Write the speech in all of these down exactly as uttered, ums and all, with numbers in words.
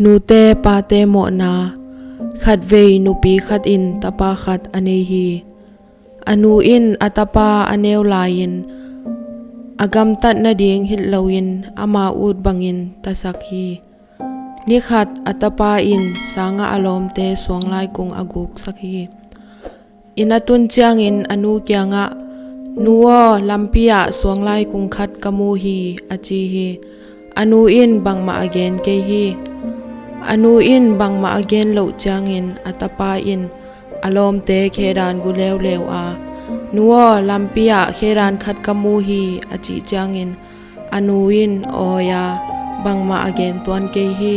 Nute pate mawhna. Khatvei nupi khat in tapa khat a nei hi. A nu in a tapa a neu lai-in a gamtat nading hilh loin ama ut bangin tasak hi. Nikhat a tapa in sangah a lawmte suanglai kung a guksak hi. Inn a tun ciangin a nu kiangah, "Nu aw, lampi ah suanglai kung khat ka mu hi," a ci hi. A nu in bangmah a gen kei hi. A nu in bangmah a gen loh ciangin a tapa in a lawmte khedan gu leuleu a, "Nu aw, lampi ah khedan khat ka mu hi," a cih ciangin a nu in awi a, bangmah a gen tuan kei hi.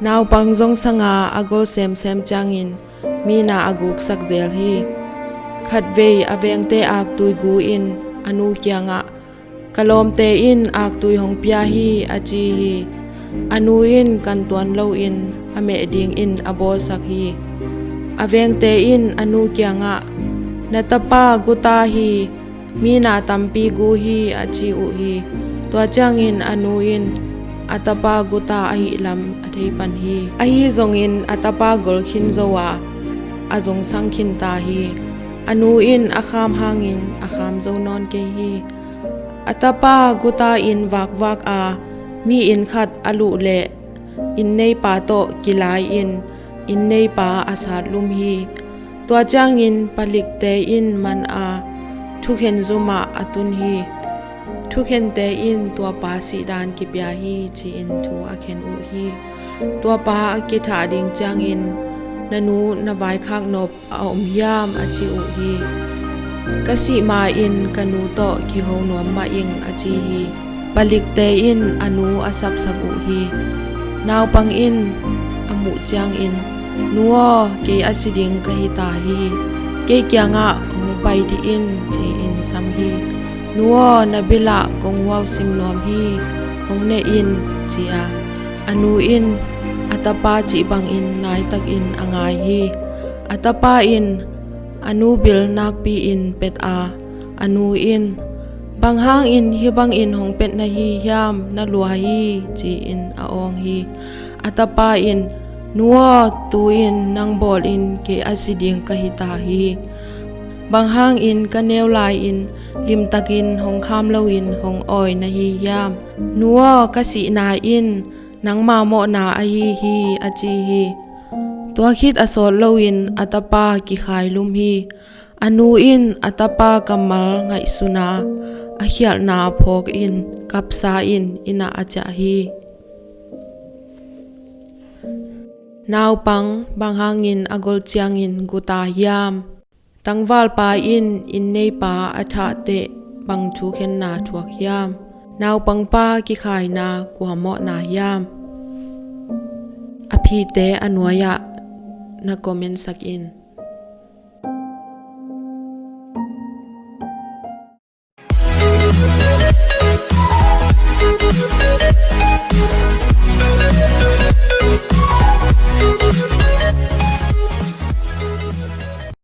Naupang zong sanga a gol semsem ciangin mi na a guksak zel hi. Khatvei a vengte aktui gu in a nu kiangah, "Ka lawmte in aktui hong pia hi," a ci hi. A nu in kan tuan loin a meh dingin a bawlsak hi. A vengte in a nu kiangah, "Na tapa guta hi, mi na tampi gu hi," a ci uh hi. Tua ciangin a nu in a tapa guta ahih lam a thei pan hi. Ahi zongin a tapa gol khin zo a, a zungsang khin ta hi. A nu in a kham hangin a kham zo nawn kei hi. A tapa guta inn vakvak a, mi inn khat a luh leh inn neipa tawh kilai-in inn neipa a sat lum hi. Tua ciangin palikte in man a, thukhen zumah a tun hi. Thukhente in tuapa sihdan kipia hi, ci-in thu a khen uh hi. Tuapa a kithah ding ciangin, "Na nu na vaikhak nop a om hiam?" a ci uh hi. "Ka sih ma-in ka nu tawh kiho nuam mah ing," a ci hi. Palikte in a nu a sapsak uh hi. Naupang in a muh ciangin, "Nu aw, kei a si ding ka hi ta hi. Kei kiangah hong pai dih in," ci-in sam hi. "Nu aw, na bilah kong huau sim nuam hi, hong ne in," ci a, a nu in a tapa cih bangin naitakin a ngai hi. A tapa in a nu bil nakpi-in pet a, a nu in, "Bang hangin hih bangin hong pet na hi hiam, na lua hi," ci-in a awng hi. A tapa in, "Nu aw, tu-in nang bawl in, kei a si ding ka hi ta hi. Bang hangin ka neu lai-in limtakin hong kham loin hong awi na hi hiam? Nu aw, ka sihna in nangma mawhna ahi hi," a ci hi. Tua khit a sawt loin a tapa kikhai lum hi. A nu in a tapa kammal ngaihsun a, a khialhna phawkin kapsa-in inn ah a ciah hi. Naupang bang hangin a gol ciangin gu ta hiam? Tangvalpa in inn neipa a thah teh bang thukhenna thuak hiam? Naupangpa kikhaina kua mawhna hiam? A phite a nuai-ah na comment sak in.